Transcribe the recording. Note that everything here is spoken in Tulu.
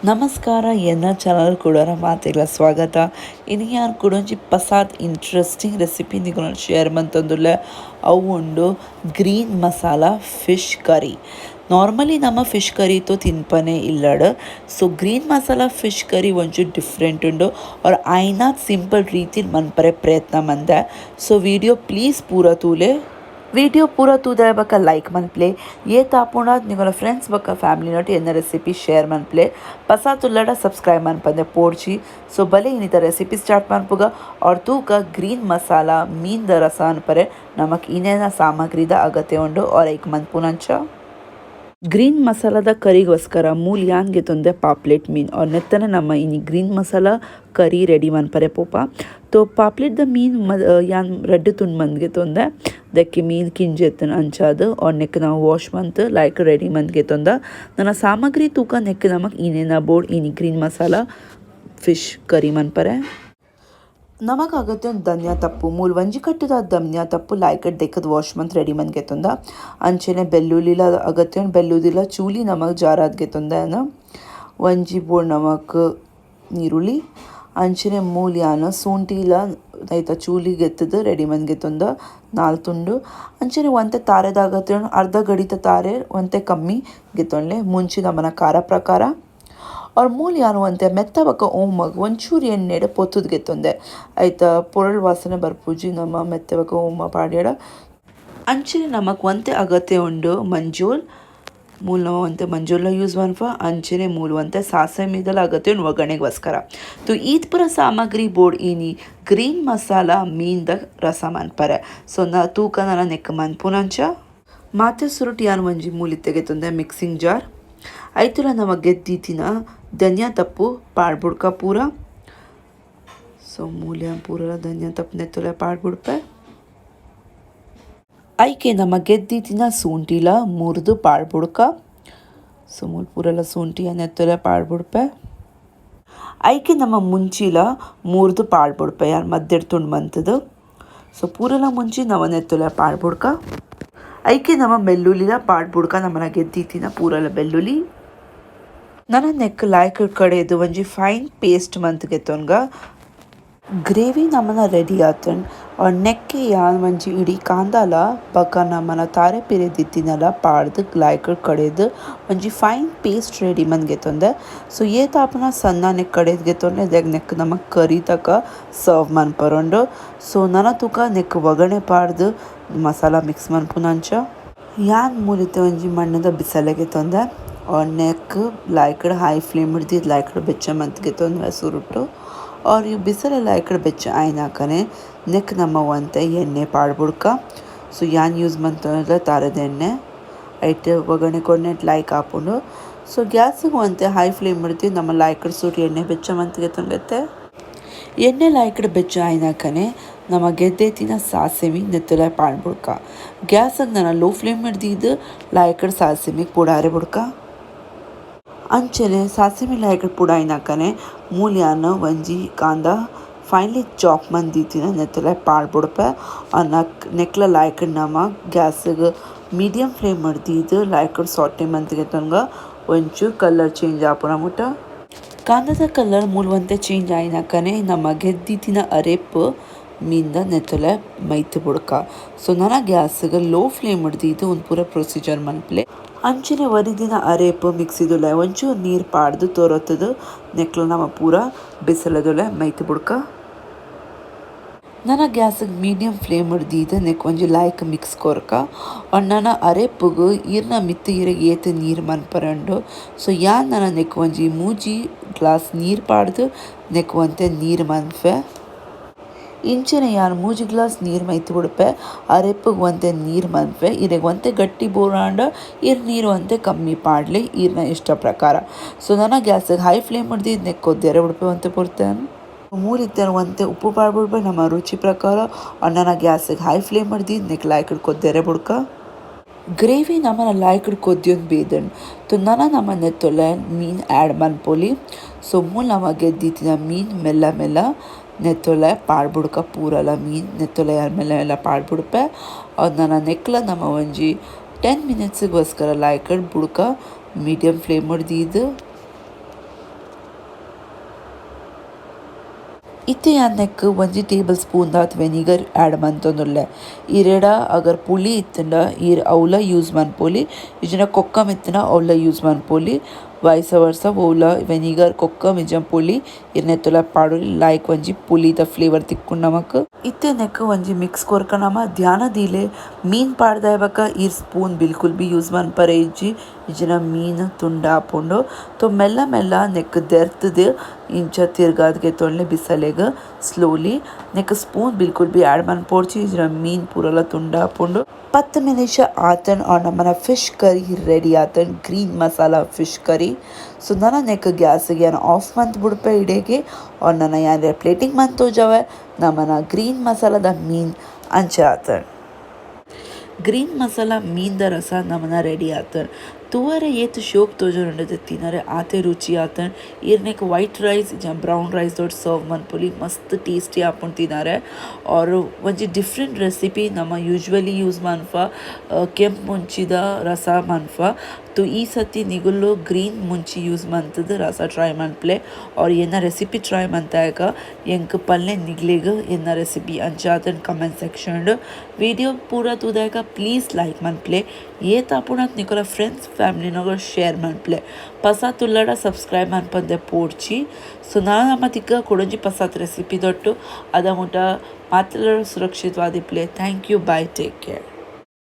ನಮಸ್ಕಾರ ಎನ್ನ ಚಾನಲ್ ಕೂಡ ಮಾತೆಗ್ಲ ಸ್ವಾಗತ. ಇನಿ ಯಾನ್ ಕುಡೊಂಜಿ ಪಸಾದ್ ಇಂಟ್ರೆಸ್ಟಿಂಗ್ ರೆಸಿಪಿ ನಿಗುನ ಶೇರ್ ಮಂತೊಂದುಲ್ಲೆ. ಅವು ಉಂಡು green masala fish curry. Normally ನಮ್ಮ ಫಿಶ್ ಕರಿ ತೋ ತಿನ್ಪನೆ ಇಲ್ಲಡ್. So green masala fish curry ಒಂಚೂರು ಡಿಫ್ರೆಂಟ್ ಉಂಡು ಆರ್ ಆಯ್ನಾತ್ ಸಿಂಪಲ್ ರೀತಿಡ್ ಮನ್ಪರೆ ಪ್ರಯತ್ನ ಮಂದೆ. So video please ಪೂರ ತೂಲೆ. ವಿಡಿಯೋ ಪೂರ ತೂದ ಬೊಕ ಲೈಕ್ ಮನ್ಪುಲೆ. ಏತ್ ಆಪುಂಡಾತ್ ನಿಗುನ ಫ್ರೆಂಡ್ಸ್ ಬೊಕ ಫ್ಯಾಮಿಲಿ ನೊಟ್ಟು ಎನ್ನ ರೆಸಿಪಿ ಶೇರ್ ಮನ್ಪುಲೆ. ಪಸಾತ್ ಉಲ್ಲಡ ಸಬ್ಸ್ಕ್ರೈಬ್ ಮನ್ಪಂದೆ ಪೋಡ್ಚಿ. ಸೊ ಬಲೆ ಇನ್ನಿತ ರೆಸಿಪಿ ಸ್ಟಾರ್ಟ್ ಮನ್ಪುಗ ಆರ್ ತೂಕ ಗ್ರೀನ್ ಮಸಾಲಾ ಮೀನ್ the ರಸ ಅನ್ಪರೆ ನಮಕ್ ಇನ್ನೇನ ಸಾಮಗ್ರಿದ ಅಗತ್ಯ ಉಂಡು ಆರ್ ಐಕ್ ಮನ್ಪುನಂಚ. ಗ್ರೀನ್ ಮಸಾಲದ ಕರಿಗೋಸ್ಕರ ಮೂಲ್ ಯಾನ್ ಗೆತೊಂದೆ ಪಾಪ್ಲೆಟ್ ಮೀನ್ ಆರ್ ನೆತ್ತನೆ ನಮ್ಮ ಇನಿ ಗ್ರೀನ್ ಮಸಾಲ ಕರಿ ರೆಡಿ ಮನ್ಪರೆ ಪೋಪ. ತೋ ಪಾಪ್ಲೆಟ್ the ಮೀನ್ ಯಾನ್ ರಡ್ಡ್ ತುಂಡು ಮಂತ್ ಗೆತೊಂದೆ. ದಕ್ಕೆ ಮೀನ್ ಕಿಂಜೆತ್ತನ್ ಅಂಚಾದ್ ಆರ್ ನೆಕ್ ನಾವು ವಾಶ್ ಮಂತ್ ಲಾಯ್ಕ್ ರೆಡಿ ಮಂತ್ ಗೆತೊಂದ. ನನ ಸಾಮಗ್ರಿ ತೂಕ ನೆಕ್ ನಮಕ್ ಇನೇನ ಬೋರ್ಡ್ ಇನಿ ಗ್ರೀನ್ ಮಸಾಲ ಫಿಶ್ ಕರಿ ಮನ್ಪರೆ. ನಮಕ್ ಅಗತ್ಯ ಧನ್ಯಾ ತಪ್ಪು ಮೂಲ್ ಒಂಜಿ ಕಟ್ಟುದ ಧನ್ಯಾ ತಪ್ಪು ಲಾಯ್ಕ್ ದೆಕ್ಕದ್ ವಾಶ್ ಮಂತ್ ರೆಡಿ ಮಂತ್ ಗೆತೊಂದ. ಅಂಚನೆ ಬೆಳ್ಳುಳ್ಳಿಲ ಅಗತ್ಯ ಬೆಳ್ಳುಳ್ಳಿಲ ಚೂಲಿ ನಮಕ್ ಜಾರಾದ್ ಗೆತೊಂದ. ಒಂಜಿ ಬೋರ್ಡ್ ನಮಕ್ ನೀರುಳ್ಳಿ ಅಂಚನೆ ಮೂಲ್ ಯಾನ್ ಸೂಂಟಿಲ ಐತ ಚೂಲಿ ಗೆತ್ತದ್ ರೆಡಿ ಮಂತ್ ಗೆತೊಂದ 4 ತುಂಡು. ಅಂಚನೆ ಒಂತೆ ತಾರೆದ ಅಗತ್ಯ ಅರ್ಧ ಗಡಿತ ತಾರೆ ಒಂತೆ ಕಮ್ಮಿ ಗೆತೊನ್ಲೆ ಮುಂಚಿ ನಮನ ಖಾರ ಪ್ರಕಾರ. ಆರ್ ಮೂಲ್ ಯಾನ್ ಒಂತೆ ಮೆತ್ತ ಬೊಕ ಓಮಗ್ ಒಂಚೂರು ಎಣ್ಣೆಡ್ ಪೊತ್ತುದು ಗೆತ್ತೊಂದೆ. ಐತ ಪೊರಳ್ ವಾಸನೆ ಬರ್ಪುಜಿ ನಮ್ಮ ಮೆತ್ತ ಬೊಕ ಓಮ ಪಾಡ್ಯಡ. ಅಂಚನೆ ನಮಕ್ ಒಂತೆ ಅಗತ್ಯ ಉಂಡು ಮಂಜೋಲ್. ಮೂಲ್ ನಮ ಒಂತೆ ಮಂಜೋಲ ಯೂಸ್ ಮನ್ಪ. ಅಂಚನೆ ಮೂಲ್ ಒಂತೆ ಸಾಸಮಿದಲ ಅಗತ್ಯ ಉಂಡು ಒಗ್ಗರಣೆಗೋಸ್ಕರ. ತೋ ಈತ್ ಪೂರ ಸಾಮಗ್ರಿ ಬೋರ್ಡ್ ಇನಿ ಗ್ರೀನ್ ಮಸಾಲ ಮೀನ್ the ರಸ ಮನ್ಪರೆ. ಸೊ ನ ತೂಕ ನನ ನೆಕ್ ಮನ್ಪುನಂಚ. ಮಾತೆ ಸುರುಟ್ ಯಾನ್ ಒಂಜಿ ಮೂಲಿತ್ತೆ ಗೆತೊಂದೆ ಮಿಕ್ಸಿಂಗ್ ಜಾರ್. ಐತುಲ ನಮ ಗೆದ್ದಿತ್ತಿನ ಧನಿಯಾ ತಪ್ಪು ಪಾಡ್ಬುಡ್ಕ ಪೂರ. ಸೊ ಮೂಲ್ಯ ಪೂರ ಧನಿಯಾ ತಪ್ಪು ನೆತ್ತುಲ ಪಾಡ್ಬುಡ್ಪೆ. ಐಕೆ ನಮ ಗೆದ್ದಿತ್ತಿನ ಸೂಂಟಿಲ ಮುರಿದು ಪಾಡ್ಬುಡ್ಕ. ಸೊ ಮೂಲ್ ಪೂರಲ ಸೂಂಟಿಯ ನೆತ್ತುಲ ಪಾಡ್ಬುಡ್ಪೆ. ಐಕೆ ನಮ್ಮ ಮುಂಚಿಲ ಮುರಿದು ಪಾಡ್ಬುಡ್ಪೆ ಯಾನ್ ಮದ್ದೆಡ್ ತುಂಡು ಮಂತದು. ಸೊ ಪೂರಲ ಮುಂಚಿ ನಮ ನೆತ್ತುಲ ಪಾಡ್ಬುಡ್ಕ. ಐಕೆ ನಮ್ಮ ಬೆಳ್ಳುಳ್ಳಿಲ ಪಾಡ್ಬುಡ್ಕ ನಮನ ಗೆದ್ದಿತ್ತಿನ ಪೂರಲ ಬೆಳ್ಳುಳ್ಳಿ. ನನ ನೆಕ್ ಲಾಯ್ಕ್ ಕಡೆದು ಒಂಜಿ ಫೈನ್ ಪೇಸ್ಟ್ ಮಂತ್ ಗೆತೊನ್ಗ. ಗ್ರೇವಿ ನಮನ ರೆಡಿ ಆತುಂಡ್. ಆರ್ ನೆಕ್ಕೆ ಯಾನ್ ಒಂಜಿ ಇಡೀ ಕಾಂದಾಲ ಬೊಕ ನಮನ ತಾರೆ ಪಿರೆದಿತ್ತಿನಲ ಪಾಡ್ದ್ ಲಾಯ್ಕ್ ಕಡೆದು ಒಂಜಿ fine paste ready ಮಂತ್ ಗೆತೊಂದೆ. ಸೊ ಏತ್ ಆಪುನ ಸಣ್ಣ ನೆಕ್ ಕಡೆದ್ ಗೆತೊಂಡೆ ದಾಯೆಗ್ ನೆಕ್ ನಮಕ್ ಕರಿ ತಕ ಸರ್ವ್ ಮನ್ಪರುಂಡು. ಸೊ ನನ ತೂಕ ನೆಕ್ ಒಗ್ಗರಣೆ ಪಾಡ್ದ್ ಮಸಾಲ ಮಿಕ್ಸ್ ಮನ್ಪುನಂಚ. ಯಾನ್ ಮೂಲಿತ್ತೆ ಒಂಜಿ ಮಣ್ಣುದ ಬಿಸಲೆ ಗೆತೊಂದೆ. ಆರ್ ನೆಕ್ ಲಾಯ್ಕಡ್ ಹೈ ಫ್ಲೇಮ್ ದೀದ್ ಲಾಯ್ಕಡ್ ಬೆಚ್ಚ ಮಂತ್ ಗೆತೊಂದೆ ಸುರುಟು. ಆರ್ ಈ ಬಿಸಲೆ ಲಾಯ್ಕಡ್ ಬೆಚ್ಚ ಆಯಿನಾಕನೆ ನೆಕ್ ನಮ ಒಂತೆ ಎಣ್ಣೆ ಪಾಡ್ಬುಡ್ಕ. ಸೊ ಯಾನ್ ಯೂಸ್ ಮಂತೊಂದುಲ್ಲೆ ತಾರೆದ ಎಣ್ಣೆ. ಐಟ್ ಒಗ್ಗರಣೆ ಕೊರ್ನೆಟ್ ಲಾಯ್ಕ್ ಆಪುಂಡು. ಸೊ ಗ್ಯಾಸ್ ಒಂತೆ ಹೈ ಫ್ಲೇಮ್ ದೀದ್ ನಮ ಲಾಯ್ಕಡ್ ಸುರು ಎಣ್ಣೆ ಬೆಚ್ಚ ಮಂತ್ ಗೆತೊಂಡೆತ್ತೆ. ಎಣ್ಣೆ ಲಾಯ್ಕಡ್ ಬೆಚ್ಚ ಆಯಿನಾಕನೆ ನಮ ಗೆದ್ದೆತ್ತಿನ ಸಾಸಿವೆ ನೆತ್ತುಲ ಪಾಡ್ಬುಡ್ಕ. ಗ್ಯಾಸ್ ನನ ಲೋ ಫ್ಲೇಮ್ ದೀದ್ ಲಾಯ್ಕಡ್ ಸಾಸಿವೆ ಪುಡಾರೆ ಬುಡ್ಕ. ಅಂಚನೆ ಸಾಸಿವೆ ಲಾಯ್ಕಡ್ ಪುಡಾಯಿನಾಕನೆ ಮೂಲ್ ಯಾನ್ ಒಂಜಿ ಕಾಂದ ಫೈನ್ಲಿ ಚಾಪ್ ಮಂದಿತ್ತಿನ ನೆತ್ತುಲ ಪಾಡ್ಬುಡ್ಪೆ. ನೆಕ್ಲ ಲಾಯ್ಕಡ್ ನಮ ಗ್ಯಾಸ್ಗ್ ಮೀಡಿಯಂ ಫ್ಲೇಮ್ ದೀದ್ ಲಾಯ್ಕಡ್ ಸಾಟೆ ಮಂತ್ ಗೆತೊನ್ಗ ಒಂಚೂರು ಕಲರ್ ಚೇಂಜ್ ಆಪುನ ಮುಟ. ಕಾಂದದ ಕಲರ್ ಮೂಲ್ ಒಂತೆ ಚೇಂಜ್ ಆಯಿನಾಕನೆ ನಮ ಗೆದ್ದಿತ್ತಿನ ಅರೆಪ್ ಮೀನ್ದ ನೆತ್ತುಲ ಮೈತ್ ಬುಡ್ಕ. ಸೊ ನನ ಗ್ಯಾಸ್ಗ್ ಲೋ ಫ್ಲೇಮ್ ದೀದ್ ಉಂದು ಪೂರ ಪ್ರೊಸೀಜರ್ ಮನ್ಪುಲೆ. ಅಂಚನೆ ಒರಿದಿನ ಅರೇಪ್ ಮಿಕ್ಸಿದುಲ್ಲೆ ಒಂಚೂರು ನೀರು ಪಾಡ್ದು ತೊರತುದು ನೆಕ್ಲ ನಮ ಪೂರ ಬಿಸಲೆದುಲ್ಲೆ ಮೈತ್ ಬುಡ್ಕ. ನನ ಗ್ಯಾಸ್ಗ್ ಮೀಡಿಯಂ ಫ್ಲೇಮ್ ದೀದ್ ನೆಕ್ ಒಂಜಿ ಲಾಯ್ಕ್ ಮಿಕ್ಸ್ ಕೊರ್ಕ. ನನ ಅರೆಪ್ಪುಗು ಈರ್ನ ಮಿತ್ತ್ ಈರೆಗ್ ಏತ್ ನೀರು ಮನ್ಪರೆ ಉಂಡು. ಸೊ ಯಾನ್ ನನ ನೆಕ್ ಒಂಜಿ 3 ಗ್ಲಾಸ್ ನೀರು ಪಾಡ್ದು ನೆಕ್ ಒಂತೆ ನೀರು ಮನ್ಪೆ. ಇಂಚನೆ ಯಾನ್ 3 ಗ್ಲಾಸ್ ನೀರು ಮೈತ್ ಬುಡ್ಪೆ. ಅರೆಪ್ಪುಗ್ ಒಂತೆ ನೀರು ಮನ್ಪೆ. ಇರೆಗ್ ಒಂತೆ ಗಟ್ಟಿ ಬೋಡಾಂಡ ಈರ್ ನೀರು ಒಂತೆ ಕಮ್ಮಿ ಪಾಡ್ಲೆ ಈರ್ನ ಇಷ್ಟ ಪ್ರಕಾರ. ಸೊ ನನ ಗ್ಯಾಸ್ಗ್ ಹೈ ಫ್ಲೇಮ್ ದೀದ್ ನೆಕ್ ಕೊದ್ಯರೆ ಬುಡ್ಪೆ ಒಂತೆ ಪೊರ್ತೇನ್. ಮೂಲಿತ್ತೆ ಒಂತೆ ಉಪ್ಪು ಪಾಡ್ಬುಡ್ಪೆ ನಮ್ಮ ರುಚಿ ಪ್ರಕಾರ. ನನ ಗ್ಯಾಸ್ಗ್ ಹೈ ಫ್ಲೇಮ್ ದೀದ್ ನೆಕ್ ಲಾಯ್ಕಡ್ ಕೊದ್ಯರೆ ಬುಡ್ಕ. ಗ್ರೇವಿ ನಮನ ಲಾಯ್ಕಡ್ ಕೊದ್ಯೊಂದು ಬೇದಂಡ್. ತೋ ನನ ನಮ ನೆತ್ತೊಲೆ ಮೀನ್ ಆ್ಯಡ್ ಮನ್ಪೊಲಿ. ಸೊ ಮೂಲ್ ನಮ ಗೆದ್ದಿತ್ತಿನ ಮೀನ್ ಮೆಲ್ಲ ಮೆಲ್ಲ ನೆತ್ತೊಲೆ ಪಾಡ್ಬುಡ್ಕ ಪೂರಲ ಮೀನ್ ನೆತ್ತೊಲೆ ಮೆಲ್ಲ ಮೆಲ್ಲ ಪಾಡ್ಬುಡ್ಪೆ. ನನ ನೆಕ್ಲ ನಮ ಒಂಜಿ 10 ಮಿನಿಟ್ಸ್ ಗೋಸ್ಕರ ಲಾಯ್ಕಡ್ ಬುಡ್ಕ ಮೀಡಿಯಂ ಫ್ಲೇಮ್ ದೀದ್. ಇತ್ತೆ ಯಾನ್ ನೆಕ್ಕ್ ಒಂಜಿ ಟೇಬಲ್ ಸ್ಪೂನ್ ದಾತ್ ವೆನಿಗರ್ ಆ್ಯಡ್ ಮಂತೊಂದುಲ್ಲೆ. ಇರೆಡ ಅಗರ್ ಪುಳಿ ಇತ್ತ್ಂಡ ಈರ್ ಅವ್ಲ ಯೂಸ್ ಮನ್ಪೊಲಿ, ಇಜ್ಜಿಂಡ ಕೊಕ್ಕಮ್ ಇತ್ತ್ಂಡ ಅವ್ಲ ಯೂಸ್ ಮನ್ಪೊಲಿ. ವೈಸ್ ವರ್ಸ ಒವ್ಲ ವೆನಿಗರ್ ಕೊಕ್ಕಮ್ ಇಜ್ಜಂಡ ಪುಳಿ ಇರ್ ನೆತ್ತೊಲ ಪಾಡೊಲಿ ಲಾಯ್ಕ್ ಒಂಜಿ ಪುಳಿದ ಫ್ಲೇವರ್ ತಿಕ್ಕುಂಡು ನಮಕ್. ಇತ್ತೆ ನೆಕ್ಕ್ ಒಂಜಿ ಮಿಕ್ಸ್ ಕೊರ್ಕ ನಮ ಧ್ಯಾನ ದೀಲೆ ಮೀನ್ ಪಾಡ್ದಾಯಿ ಬೊಕ ಈರ್ ಸ್ಪೂನ್ ಬಿಲ್ಕುಲ್ ಬಿ ಯೂಸ್ ಮನ್ಪರೆ ಇಜ್ಜಿ, ಇಜ್ಜಿಂಡ ಮೀನ್ ತುಂಡು ಆಪುಂಡು. ತೊ ಮೆಲ್ಲ ಮೆಲ್ಲ ನೆಕ್ಕ್ ದೆರ್ತುದು ಇಂಚ ತಿರ್ಗಾದ್ ಗೆತೊನ್ಲೆ ಬಿಸಲೆಗ್ ಸ್ಲೋಲಿ. ನೆಕ್ಕ್ ಸ್ಪೂನ್ ಬಿಲ್ಕುಲ್ ಬಿ ಆ್ಯಡ್ ಮನ್ಪೊಡ್ಚಿ, ಇಜ್ಜಿಂಡ ಮೀನ್ ಪೂರಲ ತುಂಡು ಆಪುಂಡು. 10 ನಿಮಿಷ ಆತನ್ ಆರ್ ನಮನ fish curry ready ಆತನ್, green masala fish curry. So ನನ ನೆಕ್ ಗ್ಯಾಸ್ ಯಾನ್ ಆಫ್ ಮಂತ್ ಬುಡ್ಪೆ ಇಡೆಗೆ ಆರ್ ನನ ಯಾನ್ ಪ್ಲೇಟಿಂಗ್ ಮಂತ್ ತೋಜಾವೆ ನಮನ ಗ್ರೀನ್ ಮಸಾಲದ ಮೀನ್ ಅಂಚ ಆತನ್. ಗ್ರೀನ್ ಮಸಾಲ ಮೀನ್ದ ರಸ ನಮನ ರೆಡಿ ಆತನ್. ತೂವರೆ ಏತ್ ಶೋಕ್ ತೋಜೊಂದುಂಡು, ತಿನರೆ ಆತೆ ರುಚಿ ಆತನ್. ಈರ್ ನೆಕ್ ವೈಟ್ ರೈಸ್ ಇಜ್ಜ ಬ್ರೌನ್ ರೈಸ್ ದೊಟ್ಟು ಸರ್ವ್ ಮನ್ಪೊಲಿ, ಮಸ್ತ್ ಟೇಸ್ಟಿ ಆಪುಂಡು ತಿನರೆ. ಆರ್ ಒಂಜಿ ಡಿಫ್ರೆಂಟ್ ರೆಸಿಪಿ, ನಮ ಯೂಶ್ವಲಿ ಯೂಸ್ ಮನ್ಪ ಕೆಂಪು ಮುಂಚಿದ ರಸ ಮನ್ಪ. ಈ ಸತಿ ನಿಗುಲು ಗ್ರೀನ್ ಮುಂಚಿ ಯೂಸ್ ಮಂತುದು ರಸ ಟ್ರೈ ಮನ್ಪುಲೆ. ಆರ್ ಎನ್ನ ರೆಸಿಪಿ ಟ್ರೈ ಮಂತಾಯಗ ಎಂಕ್ ಪಲ್ಲೆ ನಿಗ್ಲೆಗ್ ಎನ್ನ ರೆಸಿಪಿ ಅಂಚಾತನ್ comment section. Video ಪೂರ ತೂದಾಗ ಪ್ಲೀಸ್ ಲೈಕ್ ಮನ್ಪುಲೆ, ಏತ್ ಆಪುಂಡಾತ್ ನಿಕುಲ ಫ್ರೆಂಡ್ಸ್ ಫ್ಯಾಮಿಲಿನಗ ಶೇರ್ ಮನ್ಪುಲೆ. ಪಸ ತುಲ್ಲಡ ಸಬ್ಸ್ಕ್ರೈಬ್ ಮನ್ಪಂದೆ ಪೋಡ್ಚಿ. ಸೊ ನನ ನಮ ತಿಕ್ಕ ಕುಡೊಂಜಿ ಪಸಾತ್ ರೆಸಿಪಿ ದೊಟ್ಟು ಅದ ಮುಟ ಮಾತೆರ್ಲಾ ಸುರಕ್ಷಿತವಾದಿಪ್ಪುಲೆ. Thank you, bye, take care.